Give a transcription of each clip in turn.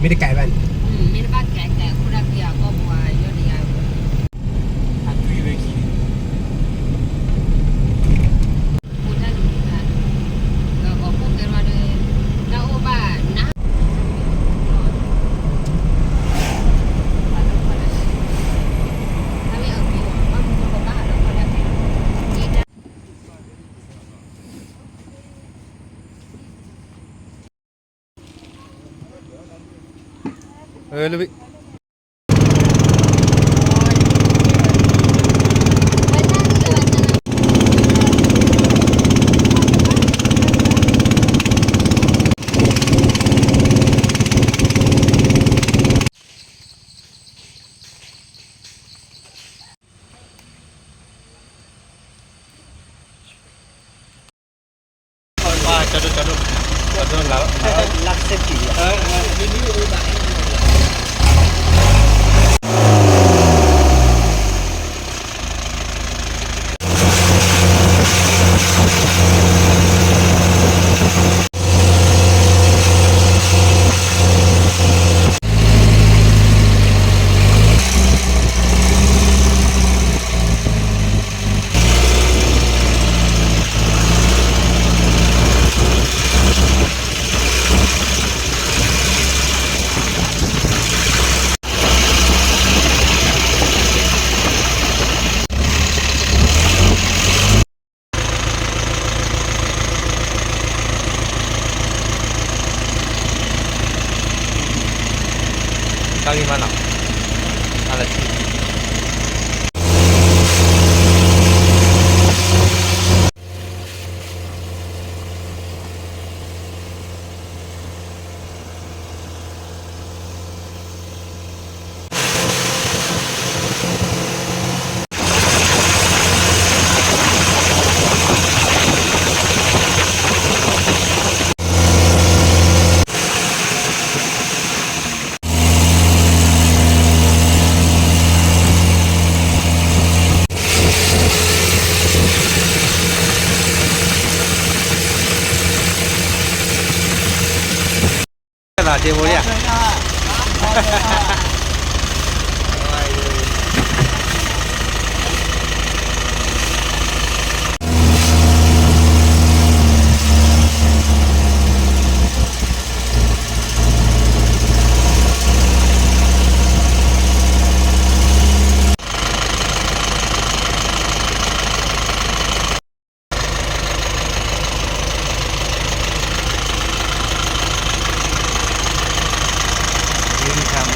မ့ၢ်တကဲဘၣ်န့ၣ်, မ့ၢ်တဘၣ်ကဲကဲ ခိၣ်ဒၣ်ကံအကီၢ်ပူၤ ယီၢ်တယၤ, အသွံၣ်ဝဲခံ တၢ်ဂ့ၢ်မးနီၤ, အလၢထံ သး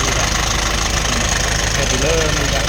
တ့ဖိလံဧါ.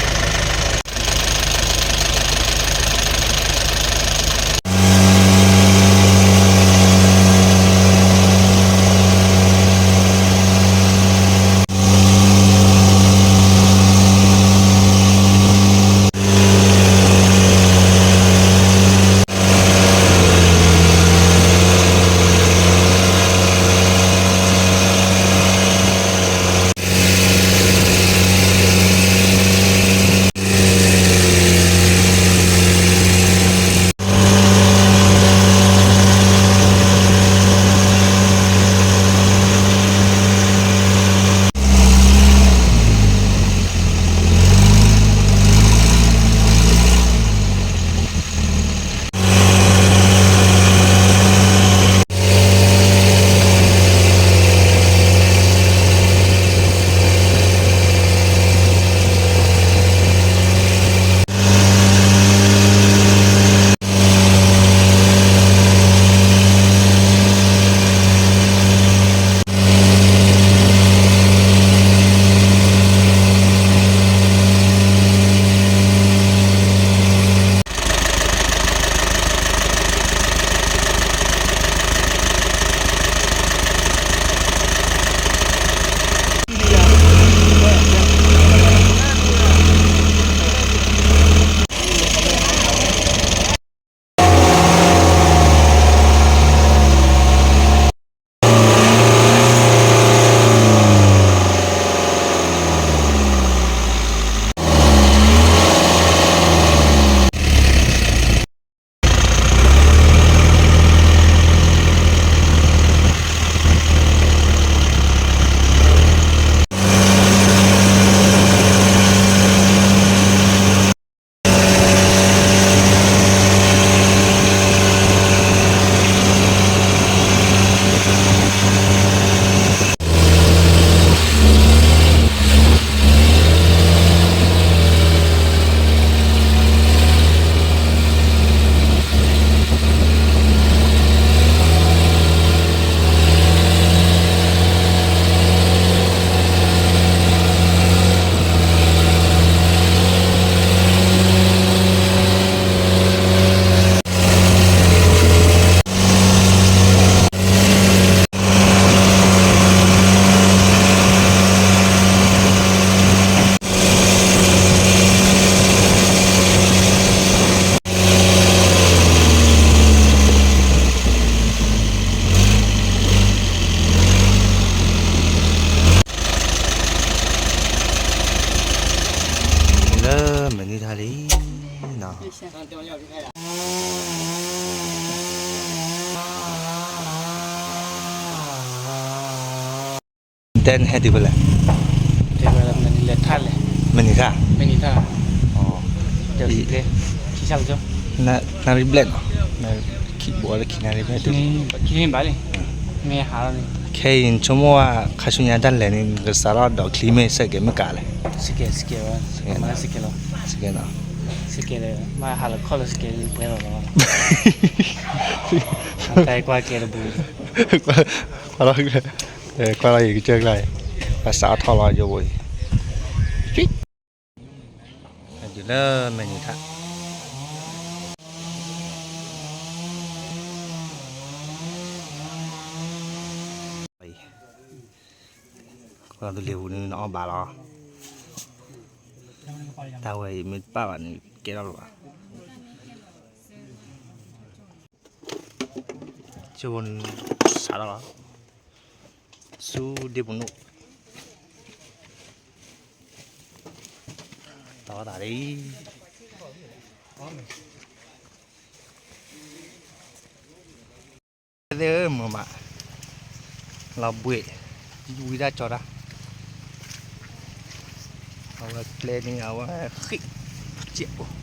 လံနီၤ. တဲနဟဲတုၤဖဲလဲၣ်, မနံၤထၣ်, မနံၤထၣ်, နၣ်ရံၣ်ဘျဲၣ်နီၤ, ခံဘိလၢခံနၣ်ရံၣ်ဘျဲၣ်တုၤ, ခဲအံၤနဆိကမိၣ်ဝဲ ခါဆူညါတၢ်လဲၤန့ၣ် နကစးထီၣ်ဒိးချံမ့ၢ်စဲးကဲးမ့ၢ်ကးလဲၣ်, စဲးကဲးနီၤ, စဲးကဲး, မ့ၢ်ဟးလီၤခီၣ်လၢစဲးကဲးပှဲၤလီၤလီၤ, တၢ်ကွၢ်ကဲတဘူး, ကွၢ်လီၤ, ကွၢ်လီၤ ယကစၢၢ်ကျါအံၤ, ပစးထီၣ်လီၤယိဘိအံၤ, တုၤလၢမဲာ်နံၤထၣ်, ကွၢ်လီၤ သူလ့ၤပူၤန့ၣ် နအီၣ်ဘၣ်လီၤ, တၢ်ဝဲအံၤမ့ၢ်တပာ်ဘၣ်န့ၣ် ကဲထီၣ်လၢၤဘၣ်, ကၠိဖိန့ၣ် စးထီၣ်လီၤ, ဆူဒ့ပူၤနိၣ်, တီသးလံ သ့ၣ်ဧၢ မုာ်မး, လီၤဘှံး, ဝံတၢ်ကၠီတၢ်, အဝဲကျဲန့ၣ် အဝဲဃံး, စဲးဖိ, ဟ့ၣ်,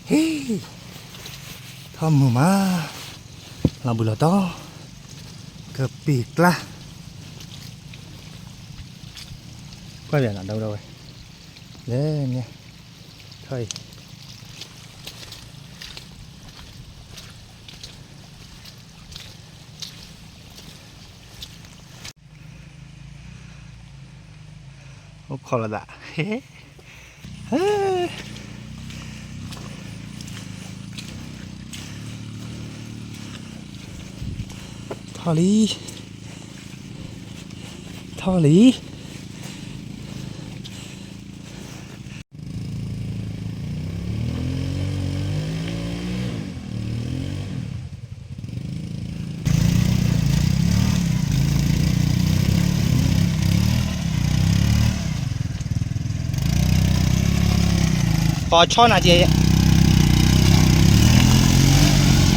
ထီၣ်မုာ်မး, လီၤဘှံးလီၤတီၤ, ကပံာ်ကျါ, ကွၢ်ပြန်နီၤ ဒီပုၢ်ဒီဝဲၢ်, လဲၣ်န့ၣ်, ထီၣ်အံၤ အိၣ်ခိးလိာ်သး, ထီၣ်လံ, ထီၣ်လံ. ပှၤဆီနၤက့ၤ,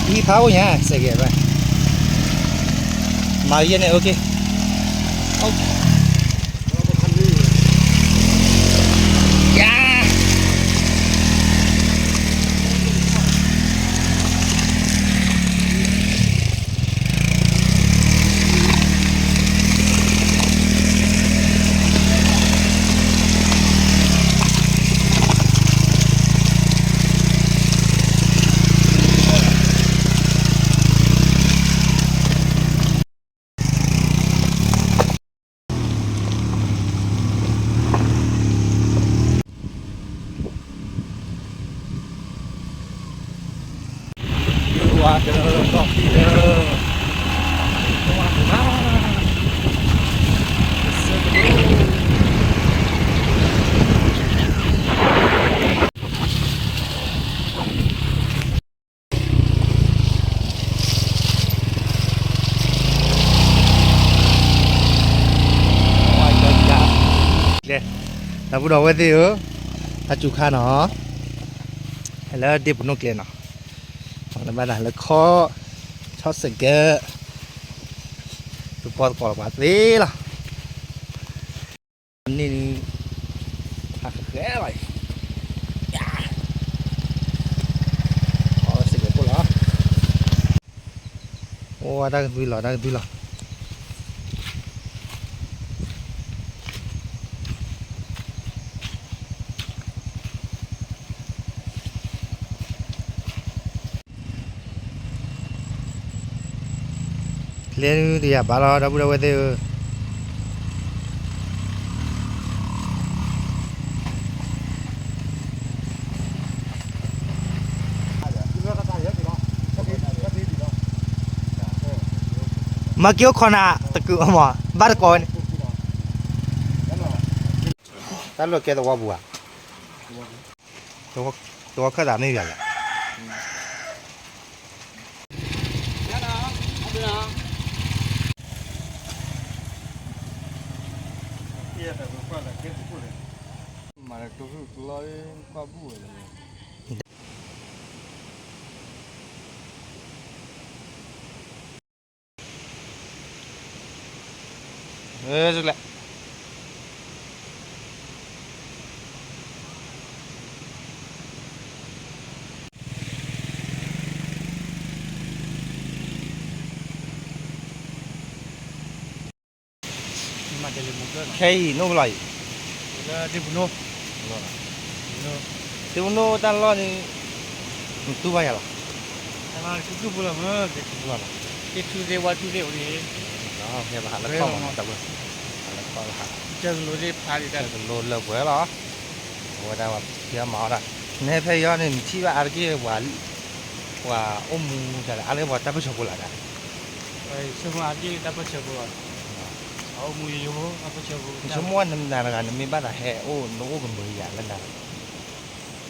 ဟံးဖးအိၣ်ညါ စဲးကဲးဘၣ်, မၤယဲၢ်န့ၣ် OK. ယၤ ဒီပုၢ်ဒီဝဲၢ်သ့ၣ်ဧၢ, တၢ်စူၤခါနီၤ, လၢဒ့ပူၤနိၣ်ကျဲနီၤ, လၢဘၣ်တၢ်လၢခီ, ဆီစဲးကဲး, ပပီသကိးလီၤပှၤသ့လီၤ. န့ၣ်, ဟးဃဲလီၤ, စဲးကဲးဖိလီၤ, အိၣ်တၢ်ကသွံလီၤ တၢ်ကသွံလီၤ. ကျဲန့ၣ်တယာ်ဘၣ်လီၤ ဒီပုၢ်ဒီဝဲၢ်သ့ၣ်ဧၢ. မၤက့ၤအိၣ်ခိးနၤ တကုးအမး ဘၣ်တကိးဝဲန့ၣ်, တၢ်လီၢ်ကဲသဝီပူၤဧါ, သဝီခၢၣ်သးမ့ၢ်ယၤလဲၣ်. ယဲၢ်တၢ်ဘိးကွၢ်သးကဲသကိးလဲၣ်. ကဟုကလီကွၢ်ဘူၣ်ဝဲ ခဲအံၤ နိၣ်ကလီၤအံၤ, ဒ့ပူနိၣ်တၢ်လီၢ်န့ၣ် နတူၢ်ဘၣ်ယၤလီၤ, ဘၣ်ဟးလၢခီၣ်မး, ဟးလၢခီၣ်လၢဟး, ကလိလၢပှဲၤလီၤ, အဝဲဒၣ်ဖံးအီၣ်မၤအီၣ်ဒၣ်, နဟဲဖဲအံၤန့ၣ် နထံၣ်ဘၣ်အါတက့ၢ် ပှၤအိၣ်မူဒ်လဲၣ် အါလၢပှၤတၢ်ပၢၢ်ဆၢဖိလီၤဒၣ်, ဆိကမိၣ်အါတက့ၢ်တၢ်ပၢၢ်ဆၢဖိလီၤ, ဆိကမိၣ်နနၤတဂၤ နမ့ၢ်ဘၣ်သးဟဲအိၣ် နအိၣ်ကမုာ်ယၤလၢနၤ,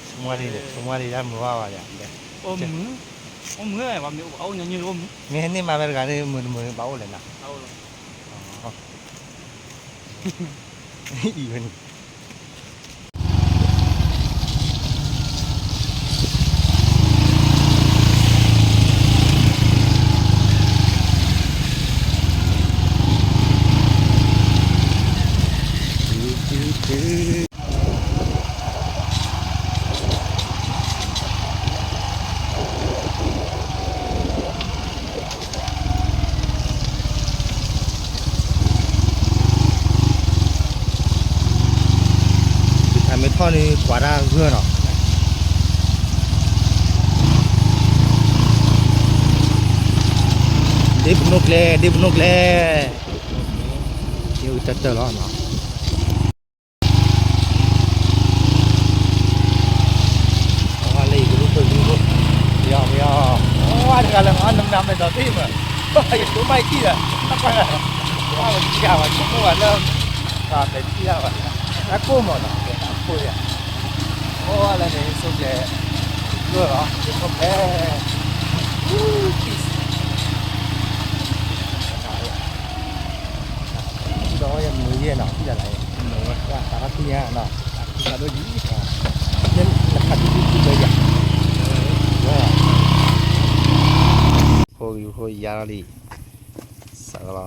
ဆိကမိၣ်ဒ်န့ၣ် ဆိကမိၣ်ဒ်တၢ်မုာ်ဘၣ်ဘၣ်ယၤ, အိၣ်မုာ်, အိၣ်မုာ်, မ့ၢ်ဟဲန့ၢ်မၤဝဲတဂၤန့ၣ် မုာ်တမုာ်ဘၣ်အိၣ်လဲၣ်နၤ, အံၤဝဲန့ၣ် ယထးမ့ၢ်ထီၣ်န့ၣ် ကွၢ်တၢ်ဂၢၢ်နီၤ, ဒ့ပနိၣ်ကျဲ ဒ့ပနိၣ်ကျဲ, ယတၢ်တၢၢ်လီၤနီၤ. အဝဲလၢယကရူၢ်ခိၣ်ရူၢ်ခိၣ်, ပယီၤပယီၤ, အဝဲတဂၤလၢအနမနၤမဲာ်သီတ့ၢ်မး, ယတိမၤခံဒီး, အဝဲဆံးဝဲဆိကမိၣ်ဝဲလၢ, မဲာ်ထံၣ်ဒၣ်ဝဲ, အကိၢ်မးနီၤ, အကိၢ်ယၤ, အဝဲလၢန့ၣ် ဆိကဲ, ဂၢၢ်လီၤ, ဆိကဲ, ဒီးယမုာ်ယဲၢ်နီၤ ထံၣ်ဒၣ်လၢ, မုာ်ဝဲ, သးထီၣ်ထံၣ်ညါနီၤ, သးဒိၣ်ယံၤ, နခးဒူဒူဒူလၢယၤ, ဃိယၤလီၤလံ, စးကလီ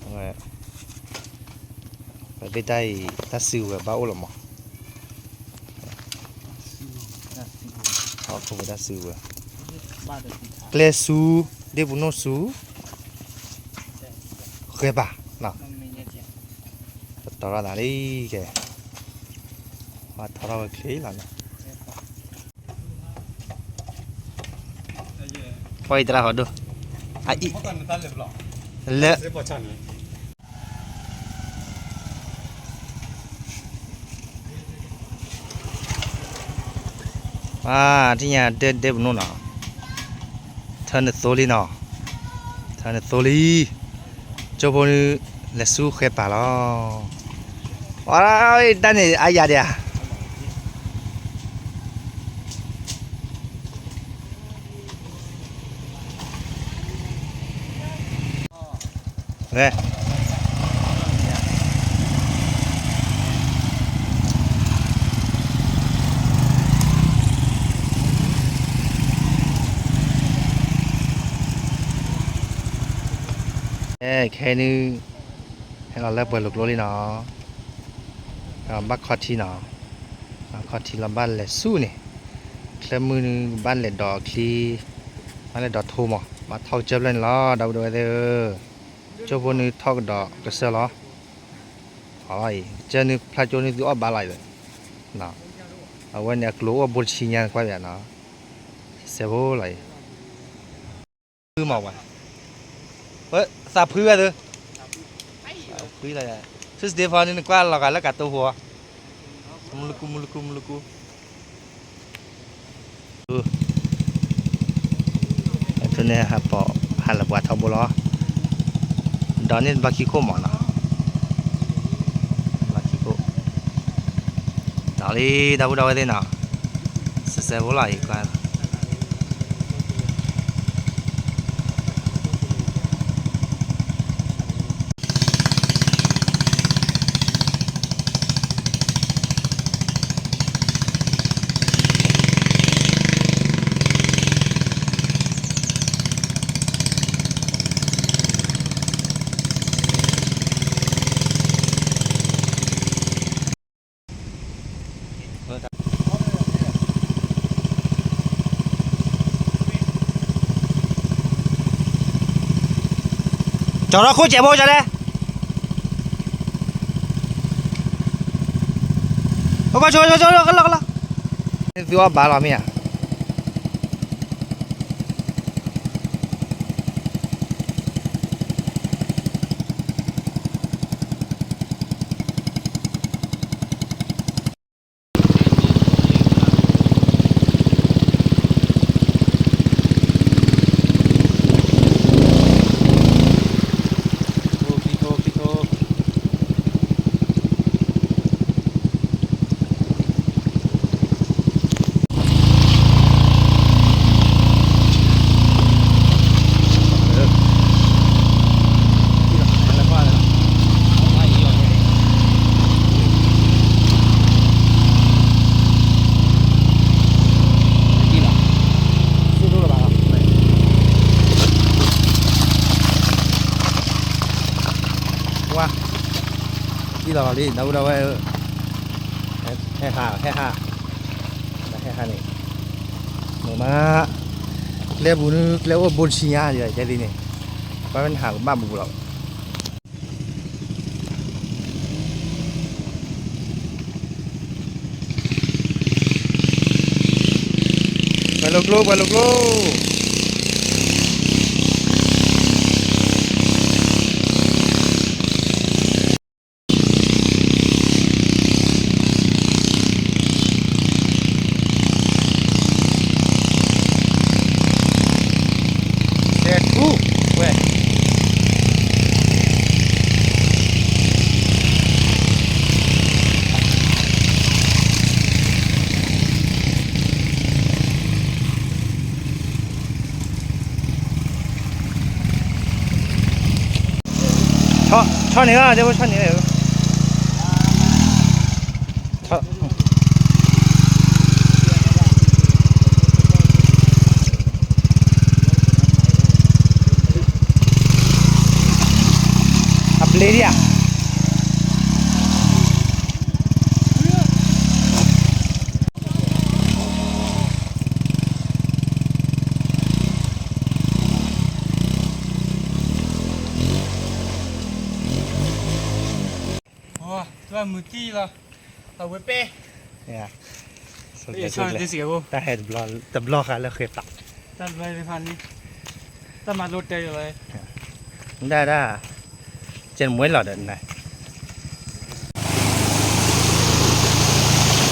ၤ, ပဘ့ၣ်တၢ်အံၤ တၢ်စုကဝဲၤဘၣ်အိၣ်လီၤမး, ဟီၣ်ခိၣ်ဖိတၢ်စုကဝဲၤ, ကျဲဆူ, ဒ့ပူနိၣ်ဆူ, ဃဲၤပၤ, ပတီၢ်ထီၣ်သးလံ, ကဲ, ပှၤထီထီၣ်ဝဲချ့လီၤန့ၣ်, ပှၤအံၤတရၣ်ဟီဒိၣ်, အအံၤ, လၢ အါ, ထံၣ်ညါဒ့ပနိၣ်နီၤ, ထၢနသိလံနီၤ, ထၢနသိလံ, ကၠိဖိနုၤ, လဲၤဆူဃဲၤပၤလီၤ, အါ, တၢ်န့ၣ်အါယၤဒံးဧါ ဝဲ, ခဲအံၤနုၤ, ဟဲလီၤလၢပှဲၤလိာ်ကျိလံနီၤ, ဘၣ်ခီထံနီၤ, ဘၣ်ခီထံလီၤဘၣ်လဲၤဆူန့ၣ်, ချၢမုၢ်နုၤဘၣ်လဲၤဒိးချံ, ဘၣ်လဲၤဒိးထိမး ဘၣ်ထီၣ်ကစၢၢ်ဖျၢၣ်န့ၣ်လီၤ ဒီပုၢ်ဒီဝဲၢ်သ့ၣ်ဧၢ, ကၠိဖိနုၤထီၣ်ကဒီးကစၢၢ်လီၤ, အံၤ ကစၢၢ်နုၤဖျါကၠိနုၤသုအီၣ်ဘၣ်လီၤအံၤ, အဝဲန့ၣ်အကျိၤအိၣ်ဘူးတဆံညါကွၢ်ယၤနီၤ, စဲးဖိလီၤအံၤ မးဝဲ, သးဖှံဝဲသု, ဖှံလီၤ, ဆူစတ့ဖီန့ၣ် နကွၢ်လီၤဂာ်လၢကတိၤဖိ, မူလကူ မူလကူ မူလကူ, အန့ၣ်ဟးပိာ် ဟးလၢပှၤထီဘိလီၤ, ဒီးန့ၣ်ဘျီခံခိၣ်မးနီၤ, ဘျီခံခိၣ်, ဒီးလံ ဒီပုၢ်ဒီဝဲၢ်သ့ၣ်နီၤ, စဲးစဲးဖိလီၤအံၤကွၢ် Peace. ကၠီၤထီၣ်ခိၣ်စဲးဖိကလဲၣ်, ကၠီၤ ကၠီၤ ကၠီၤ ကလီကလီ, သုအီၣ်ဘၣ်လီၤမ့ၢ်ဧါ. ဝါ, ကံၣ်လီၤလီၤလံ ဒီပုၢ်ဒီဝဲၢ်ဧၢ, ဟဲဟး ဟဲဟး, ဟဲဟးန့ၣ်, မုာ်မး, ကျဲပူၤန့ၣ် ကျဲအိၣ်ဘိတဆံညါ ယဲဒ်န့ၣ်, ပှၤဝဲနဟးကဘၣ်ဘူးလီၤ. ပှဲၤလိာ်ကျိ ပှဲၤလိာ်ကျိ. ဆီၣ်န့ၣ်ဧၢ, ဒဲဖိဆီၣ်န့ၣ်ဧၢ. အဘျ့ဒံးဧါ. မုၢ်တံၢ်လီၤ, အဝဲပဲ, တၢ်ဟဲတဘျီဃာ်လၢဃဲပာ်, တၢ်ဘျီဃာ်လၢဃဲပာ်, တၢ်မၤလိတဲလီၤ, ဒၣ်ဒၣ်, ကဲမွဲလီၤဒီးနၤ,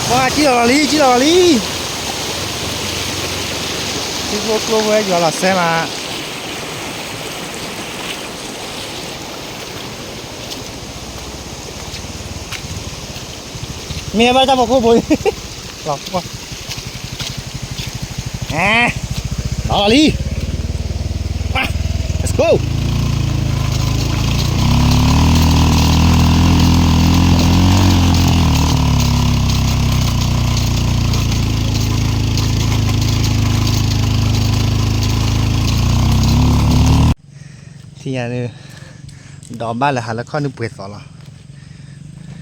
ပှၤကံၣ်လီၤလီၤလံ ကံၣ်လီၤလီၤလံ, ထံဖိကျိဖိဝဲယွၤလီၤစဲမး. မ့ၢ်ဘၣ်တၢ်ဖီခိၣ်ဘိ, လီၤ, လီၤလီၤလံ, let's go. ထံၣ်ညါန့ၣ်, ဒီးဘၣ်လၢဟးလၢခီၣ်နုၢ်ပှဲၤသီလီၤ.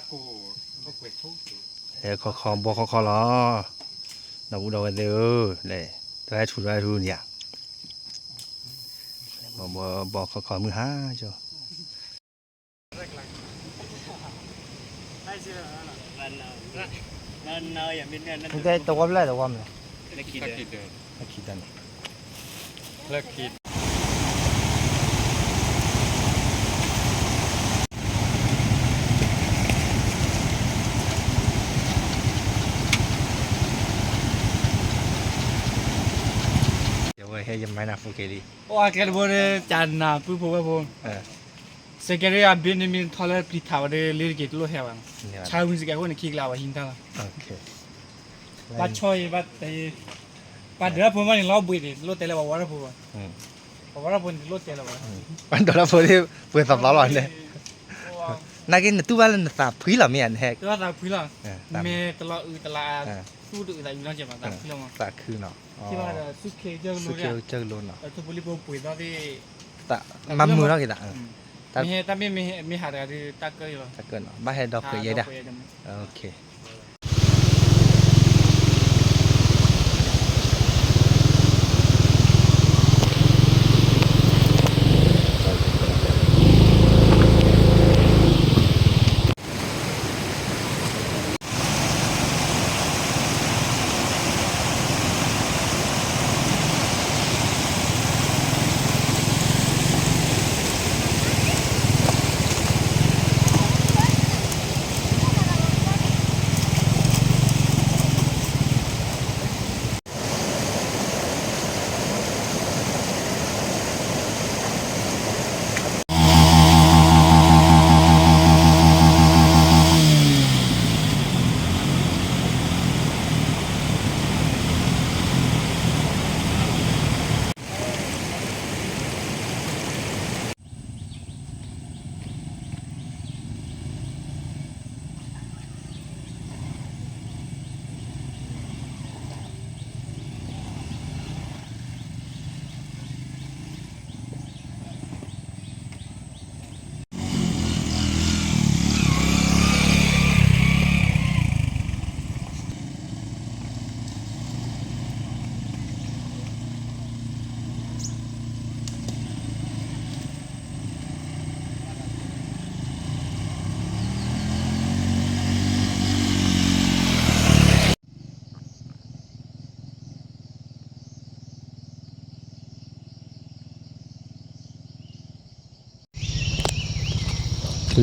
ခီခီဘီခီခီလီၤ, ဒီပုၢ်ဒီဝဲၢ်သ့ၣ်ဧၢ, လဲၤတရၢထူတရၢထူန့ၣ်ဧါ, ဘီဘီခီခီမုၢ်ဟါကၠီ တဝီဖျၢၣ်တဝီမလဲၣ်, လၢခံတၢ်န့ၣ်, လၢခံ ဝဲဟဲယမၤနၢ်ဖိက့ၤလံ, အိၣ်အကျဲတဘိန့ၣ် ကနၢ်ပုၢ်ဖိဝဲၢ်ဖိ, စကဲရံၣ်အဘ့ၣ်န့ၣ် မ့ၢ်ထီလၢပျံၤထးဝဲဒီး လ့တက့ၤတလိၣ်ဟဲဘၣ်, ဆါဝံၤစကဲခိၣ်န့ၣ် ခံကလးဝဲဟံးတၢ်လီၤ, ဘၣ်ဆီၣ်အံၤဘၣ်တဲ, ပှၤဒၢးဖိမးန့ၣ် လီၤဘှံးန့ၣ် တလိၣ်တဲလၢပှၤဝီတၢ်ဖိဘၣ်, ပှၤဝီတၢ်ဖိန့ၣ် တလိၣ်တဲလၢၤဘၣ်, ပှၤဒၢးတၢ်ဖိန့ၣ် ပှဲၤသီသီလီၤန့ၣ်, နာ်က့နတူၢ်ဘၣ်လၢနသးဖှံလီၤမ့ၢ်ဧါ, နဟဲ, တၢ်သးဖှံလီၤ, မ့ၢ်တလီၤအုးတလီၤအါ, သူၣ်တအုးသးအုးနီတစဲးဘၣ် သးဖှံလီၤမး, သးခုနီၤ, ဆူၣ်ခ့ကၢၢ်ကလိ, ဆူၣ်ခ့ကၢၢ်ကလိနီၤ, ထူပူၤလံဖိပှ့ၤသီသ့ၣ်, မၤမုာ်ထီၣ်က့ၤသး, တၢ်မ့ၢ်ဟဲတၢ်မ့ၢ်မ့ၢ်ဟးတဂၤဒီး တၢ်ကၢၢ်လီၤ, တၢ်ကၢၢ်နီၤ, ဘၣ်ဟဲဒီးပှ့ၤယဲဒၣ်,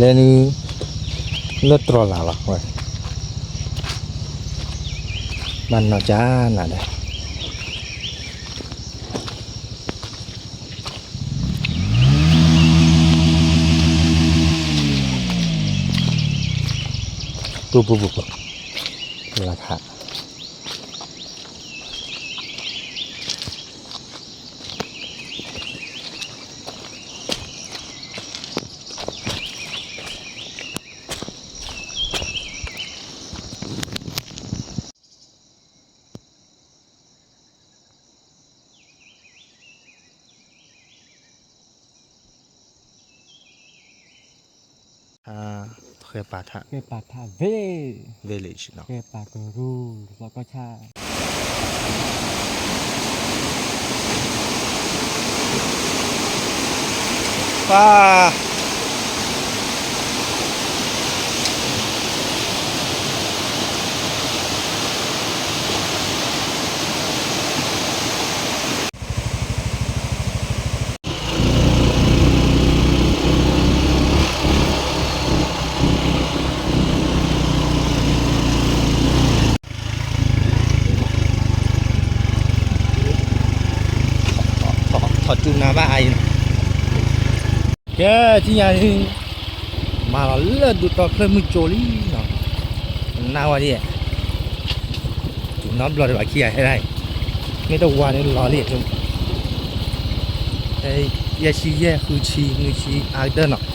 လဲၤနုၤ လၢတြီၤလၢ်လီၤဝဲ, ဘၣ်နီၢ်ကၢနၤဒီး ပူၤပူၤပူၤပူၤ လၢခါ ဃဲပာ်ထး ဃဲပာ်ထး village နီၤ ဃဲပာ်ကရူၢ် လီၤကီၢ်ဆၣ် ပၢ် ထီၣ်တူၢ်နၤဘၣ်အါအံၤနီၤ, ကဲ ထံၣ်ညါန့ၣ် မၤလီၤလၢဒူတီချၢမုၢ်ကၠိလံနီၤ, နါဝဲဒ် နီတဘျီဒံးဘၣ်ခံဂၤဟဲဒၣ်အံၤ, မ့ၢ်တဝၤန့ၣ်လီၤလံ, ယဲၢ်ဆံယဲၢ် ဃုဆံ နွံဆံ အါကတၢၢ်နီၤ,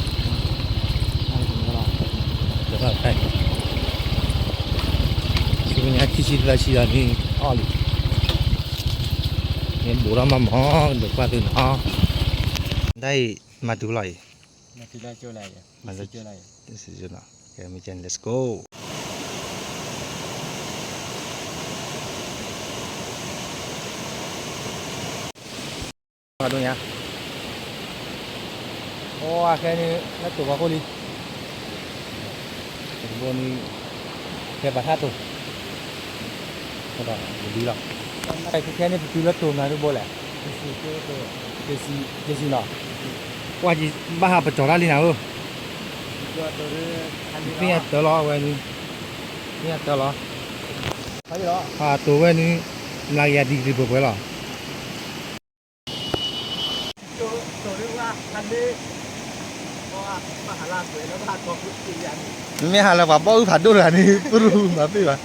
ဆူညါခံဆံသၢဆံလီၤန့ၣ် အီၣ်လံ, မ့ၢ်ဘူးထီၣ်မးမး ဒိးကွၢ်သုနီၤ, ဒ်အံၤ မၤတုၤလီၤအံၤ, မၤတုၤလီၤ, ကဲ မ့ၢ်ကဲန့ၣ် let's go. ဖးဒိၣ်ညါ, အိၣ်အခဲန့ၣ် လၢတိၤဖီခိၣ်လံ, တဘိန့ၣ် ကဲပာ်ထးတိၤ, ဒီးလံလီၤ, ခဲခဲန့ၣ် ပတုၤလၢတိၤမနုၤတဘိလဲၣ်, က့ၤစံနီၤ, ကွၢ်က့ၤ ဘၣ်ဟးပကၠီၤတၢ်လံနၤဧၢ, သ့ၣ်ညါတၢ်လီၤဝဲန့ၣ်, သ့ၣ်ညါတၢ်လီၤ, ဟးတိၤဝဲန့ၣ် မျးကယၤ degree ပှဲၤပှဲၤလီၤ. မ့ၢ်ဟးလၢပှၤဘီၣ်အုၣ်ဖးဒိၣ်တဂၤန့ၣ် ပရူမၤပ့ၢ်ဘၣ်,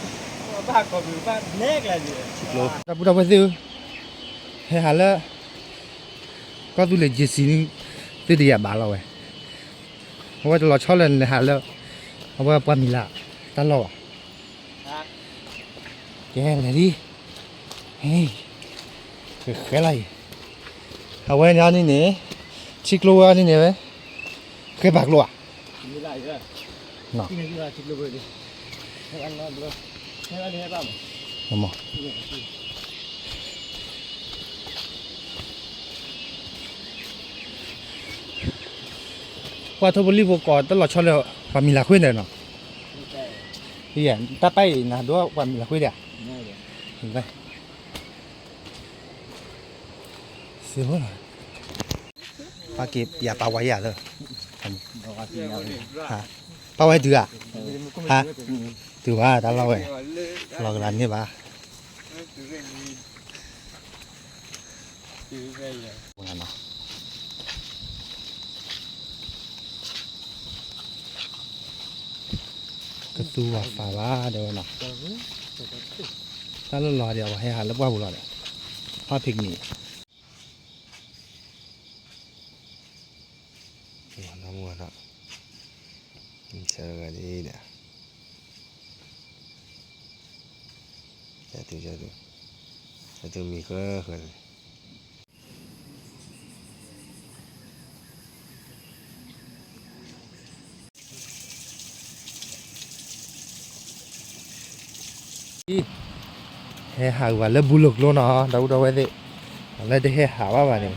တၢ်ပူတၢ်ဝဲၢ်သ့ၣ်ဧၢ, ဟဲဟးလၢ ကီၢ်သူလ့ၤ က့ၤစံန့ၣ် သုတယာ်ဘၣ်လီၤဝဲ, အဝဲတလီၤဆီလၢနဟးလၢ အဝဲပှၢ်မံၤလး တၢ်လီၢ်ဘၣ်. ကဲ လဲၤလံ, ဟဲ, ဃဲလီၤအံၤ, အဝဲန့ၣ်အီၤန့ၣ်န့ၣ်, ထံကျိဝဲအီၤန့ၣ်န့ၣ်ဝဲ, ဃဲပာ်ကျိဧါ, မ့ၢ် ပှၤထိၣ်ဖိလံၣ်ဖိကိးတၢ်လီၤဆီလၢ ပှၢ်မံၤလးဃ့န့ၣ်နီၤ, တၢ်ပၢ်အံၤနၤဒိပှၢ်မံၤလးဃ့ဒၣ်, စ့ၢ်, ပၢ်က့ၤယၤပာ်ဝဲယၤလၢ, ပာ်ဝဲတုၤဧါ, ဟါ, တုၤဘၣ်တၢ်လီၢ်ဝဲ, လီၤကလၤန့ၢ်ဘၣ်. ကသူဝၤဖးဘၣ်ဒဲဝဲနီၤ, တၢ်လီၢ်လီၤဒီး ပှၤဟဲဟးလၢပှၢ်ပူၤလီၤဒီး, ဟီၣ်ဖိကနံၤ, နီၢ်မုၢ်နီၤ, ဆၢဂၤဒ်ဒီး, ကတုၤကတုၤ, ကတုၤမံၤဃၢဃၢၤန့ၣ် ဟဲဟးဝဲလၢဘူလိာ်ကျိနီၤ ဒီပုၢ်ဒီဝဲၢ်သ့ၣ်, လၢတဟဲဟးဘၣ်ဘၣ်န့ၣ်,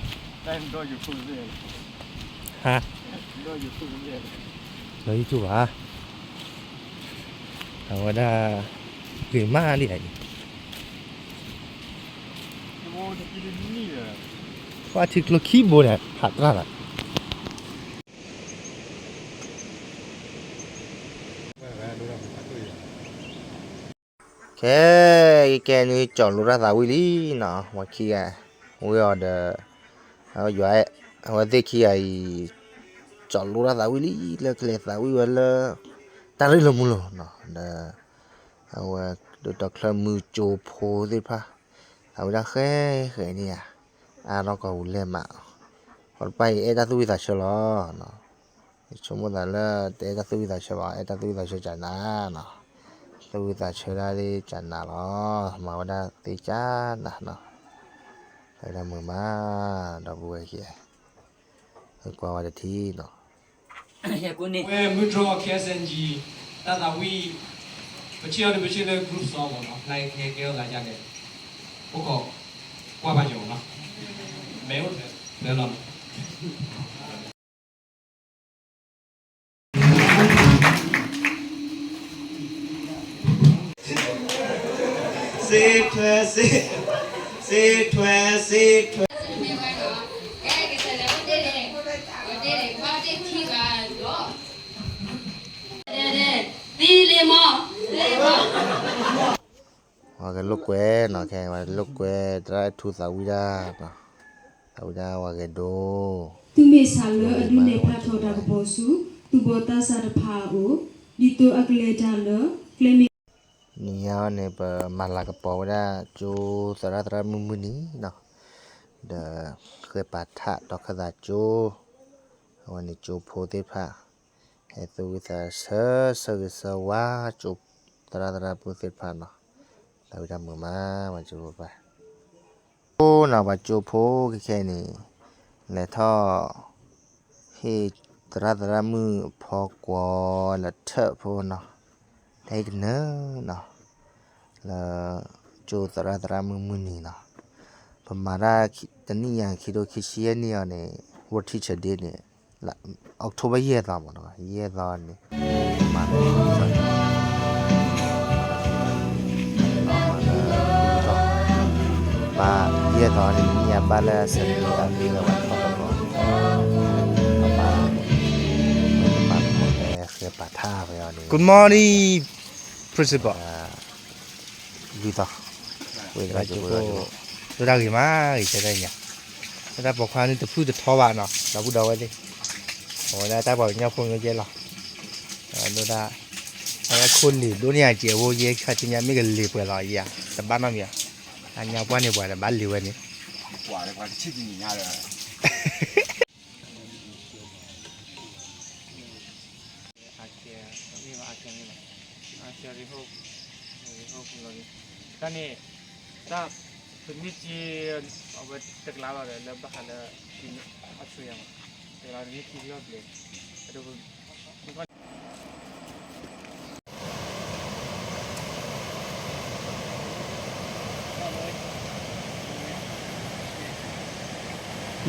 ဟါ, ဒီး YouTube ဘၣ်, အဝဲဒၣ် ဂ့ၤမးလံအံၤ, ပှၤထံကျိခံဘိန့ၣ် ဟးတြၢ်လီၤ. ခဲ ကဲန့ၣ် ကၠီၣ်လိတၢ်သးဝံၣ်လံနီၤ, ဝဲခံဂၤ ဝဲအီၤဒီး ယွၤအဲၣ် အဝဲသ့ၣ်ခံဂၤအံၤ ကၠီၣ်လိတၢ်သးဝံၣ်လံ လၢကလဲၤသးဝံၣ်ဝဲလၢ တၢ်ရ့လိာ်မုာ်လိာ်နီၤ, ဒီး အဝဲ ဒိၣ်တီၤချၢမုၢ်ကၠိဖိသ့ၣ်တဖၣ် သးဝံၣ်တၢ်ဃဲဃဲန့ၣ်ဧါ, အါထီၣ်ကီၢ်ပူၤလဲၢ်မး, ပှၤတဖၣ်အံၤအဲၣ်တၢ်သူၣ်ဝံၣ်သးဆၢလီၤ. ယဆိကမိၣ်သးလၢတအဲၣ်တၢ်သူၣ်ဝံၣ်သးဆၢဘၣ်, အဲၣ်တၢ်သူၣ်ဝံၣ်သးဆၢကနၤနီၤ, သူၣ်ဝံၣ်သးဆၢဒၣ်လၢကနၤလီၤ, မၤဝဲဒၣ်သ့ကနၤနီၤ, တၢ်မုာ်မး, ဒီပုၢ်ဝဲၢ်ခံဂၤ ကွၢ်ဝဲတထံၣ်နီၤ. ဝဲ မုၢ်တြီၢ် ခဲစၣ်ကၠံၣ် တၢ်သးဝံၣ် ပဆ့ၣ်အီၤဒီးပဆ့ၣ်လၢ group song မ့ၢ်နီၤ, နကဟဲကဲထီၣ်သးဒ်လဲၣ်, အိၣ်ခိး ကွၢ်ဘၣ်က့ၤမ့ၢ်နီၤ, မ့ၢ်အိၣ်ဖဲလီၤ. စ့ထွဲ စ့ စ့ထွဲ စ့ထွဲ သံလ့မီၢ် ပှၤကလိာ်ကွဲနီၤ, ခဲအံၤ ပှၤလိာ်ကွဲ သရၣ်ထူသးဝံၣ်တၢ်နီၤ, သးဝံၣ်တၢ်ပှၤဂဲၤဒိ သုးမ့ၢ်ဆှးလၢအဒုးနဲၣ်ဖျါထီၣ်တၢ်ကပီၤဆူ သူၣ်ဘီၣ်သးစၢ်တဖၣ်အအိၣ် ဒ်သိးအကလဲၤတၢ်လၢ ကျဲမ့ၢ် နံၤညါအံၤန့ၣ် ပမၤလၤကပီၤဝဲဒၣ် ကၠိသရၣ်သရၣ်မုၣ်မုၢ်နံၤနီၤ, ဒီးဃဲၤပာ်ထးတီခၢၣ်သးကၠိ, အဝဲန့ၣ်ကၠိဖိသ့ၣ်တဖၣ် ဟဲသူၣ်ဝံၣ်သးဆၢ ဆၢဂ့ၤဆၢဝါ ကၠိသရၣ်သရၣ်မုၣ်သ့ၣ်တဖၣ်နီၤ, သးဝံၣ်တၢ်မုာ်မး ပှၤကၠိဖိတဖၣ် အိၣ်နီၤ ပှၤကၠိဖိခဲခဲအံၤန့ၣ် လဲၤထီၣ် ဟ့ၣ်သရၣ်သရၣ်မုၣ်အဖီကွီၤလၢထၢၣ်ဖိနီၤ, တၢ်ဟ့ၣ်ကနၢနီၤ, လၢ ကၠိသရၣ်သရၣ်မုၣ်မုၢ်နံၤနီၤ, ပမၤတၢ်တနံၣ်ညါ ခံထိခံဆံယဲၢ်နံၣ်အီၤန့ၣ် World Teacher Day န့ၣ် October ယဲၢ်သီမ့ၢ်နီၤ, ယဲၢ်သီန့ၣ် မၤလၢ ဘၣ်ယဲၢ်သီန့ၣ် မ့ၢ်ညါဘၣ်လၢ Sunday အဂ့ၢ်လၢပှၤထီၣ်သကိး, ပမၤ ပမၤဃဲပာ်ထးဖဲအီၤန့ၣ် Good morning, principal. လွံၢ်သီ, ဝဲကၠိဖိ ဒိၣ်တၢ်ဂ့ၤမး ဂ့ၤဆၢထၢၣ်ညါ, လၢတၢ်ပိာ်ခွါန့ၣ်တဖုၣ်တထီဘၣ်နီၤ ဒီပုၢ်ဒီဝဲၢ်သ့ၣ်, အဝဲဒၣ်တၢ်ပှၤကညီဖိမျိုးကဲလီၤ, ဒိၣ်တၢ်, အဝဲခိၣ်လ့ၤဒိၣ်န့ၢ်ယၤကဲးဖိယဲခါဆူညါ မ့ၢ်ကလ့ၤပှဲၤလီၤယၤ တဘၣ်နီတမံၤ, အညါပှၢ်န့ၣ်ပှၤတဘၣ်လ့ၤဝဲန့ၣ်, ပှၤတဆံးတနံၤညါဒီး အကဲ, မ့ၢ်ဘၣ်အကဲမ့ၢ်ဘၣ်, အကဲ rehook, rehook လီၤန့ၣ်, တၢ်န့ၣ်, တၢ်, ပမ့ၢ်က့, အဝဲတကလးလီၤဒီး လၢဘၣ်ဃးလၢ, အဆူယၤမး, တကလးတမ့ၢ်ခံလီၢ်ဘျဲၣ်, အဒိ,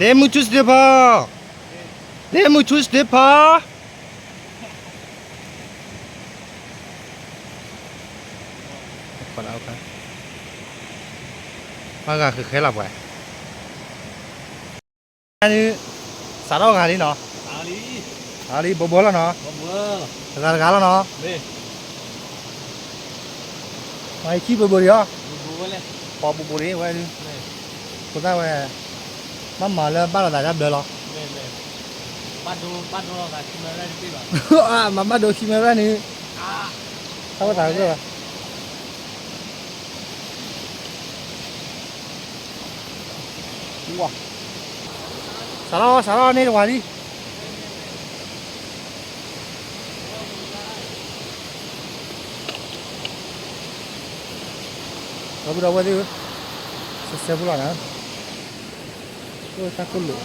လ့မုၢ်ထူစတ့ဖီ, လ့မုၢ်ထူစတ့ဖီ, ဘၣ်ဂၤဃဲဃဲလီၤပှၤ, စးထီၣ်ဂၤလံနီၤ, ဂၤလံ ဘိဘိလီၤနီၤ, တဂၤတဂၤလီၤနီၤ, မၤယခံဘိဘိဒံးအီၤ, ပှၤဘိဘိဒံးဝဲ, ဖိသၣ်ဝဲ, ဘၣ်မၤလၢဘၣ်လိာ်သးတၢ်ဘျၢလီၤ, မၤဘၣ်ဒိခံမဲရၣ်န့ၣ်, တၢ်ဝဲသးဂၢၢ်ဘၣ် စးထီၣ် စးထီၣ်န့ၢ်တဝၤလံ, ဒီပုၢ်ဒီဝဲၢ်သ့ၣ်ဧၢ, ဆဲဆဲဖိလီၤနၤ, အိၣ်တၢ်ခိၣ်လိာ်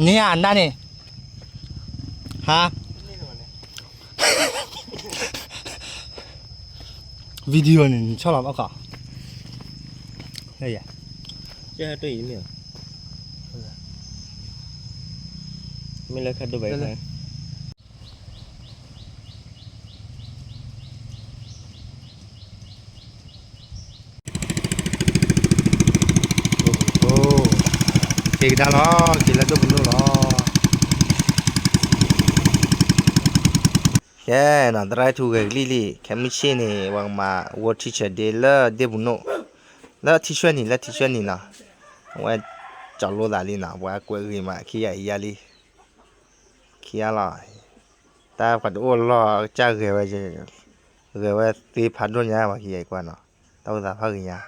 န့ၣ်အနၢ်န့ၣ်, ဟါ, video န့ၣ် နဆီၣ်လီၤဘၣ်ကီး, မ့ၢ်လၢခါဒိဘၣ် က့ၤကဒါလီၤ, က့ၤလၢဒိၣ်ပူၤနိၣ်လီၤ. ကဲနီၤ သရၣ်ထူဂဲၤကလံၣ်လံ, ခဲမုၢ်ဆ့ၣ်န့ၣ် ပှၤကမၤ World Teacher Day လၢဒ့ၣ်ပူၤနိၣ်, လၢထံဆွဲၣ်နံၤ လၢထံဆွဲၣ်နံၤနီၤ, အဝဲကၠီၤလိသးလံနီၤ, ပှၤကွဲးဂ့ၤမး ခံဂၤအံၤယါလံ, ခံဂၤလီၤ, တၢ်ပှၤတအိၣ်လီၤကစၢ်ဂဲၤဝဲ, ဂဲၤဝဲသ့ဖးဒိၣ်ညါ ပှၤခံဂၤအံၤကွၢ်နီၤ, တၢ်အိၣ်သးဖးဂ့ၤညါ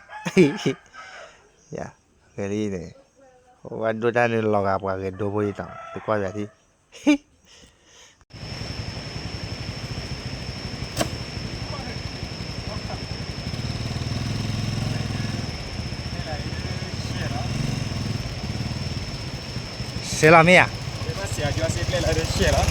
ယါ, ဂဲၤလံန့ၣ်, ဝဲဒိၣ်တၢ်န့ၣ်လီၤဂာ်ပှၤဂဲၤဒိဖိအံၤနီၤ, သုကွၢ်ယါထံၣ် စဲးလီၤမ့ၢ်ဧါ.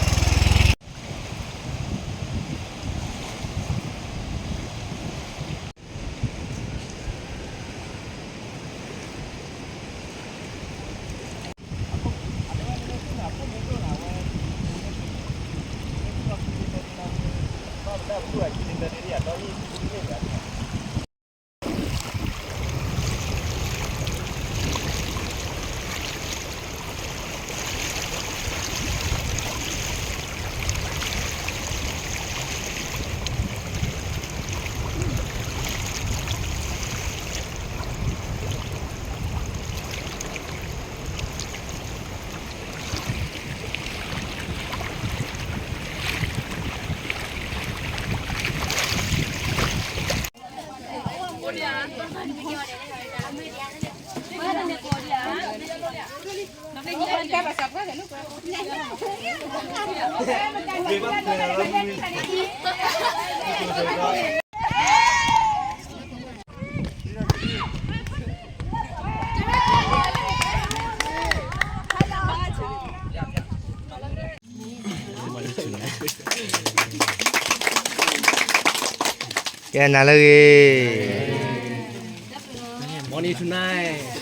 Morning tonight.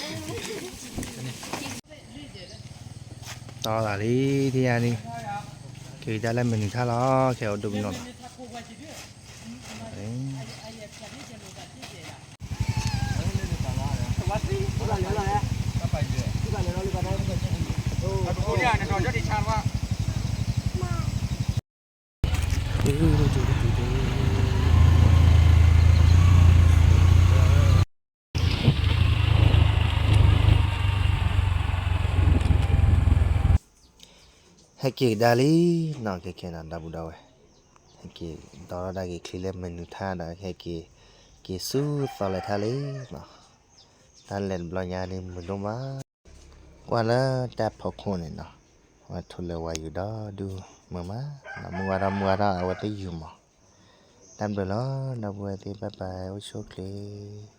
တီသးလံ ထံယါန့ၣ်, က့ၤတၢ်လၢမဲာ်နုာ်ထါလီၤ, ခဲအိၣ်ဒိၣ်ပနီၣ်လီၤ. High key ကဒါလံနီၤ, ခဲခဲနီၤ ဒီပုၢ်ဒီဝဲၢ်, high key ဒီးဒၣ်က့ၤချံလၢမဲာ်နုာ်ထါဒီး high key က့ၤဆူသီလဲၤထါလံနီၤ, တၢ်လဲၤတဘျီညါန့ၣ်မုာ်ဒိၣ်မး, ကွၢ်လၢတၢ်ဖီခိၣ်န့ၣ်နီၤ, ဝဲထိၣ်လဲၤဝါယူၤဒီးဒုးမုာ်မး, မုာ်ဝါထီၣ်မုာ်ဝါထီၣ် အဝဲသ့ၣ်ယူၤမး, တၢ်ဘျုးလီၤ ဒီပုၢ်ဝဲၢ်သ့ၣ် bye bye အိၣ်ဆူၣ်အိၣ်ချ့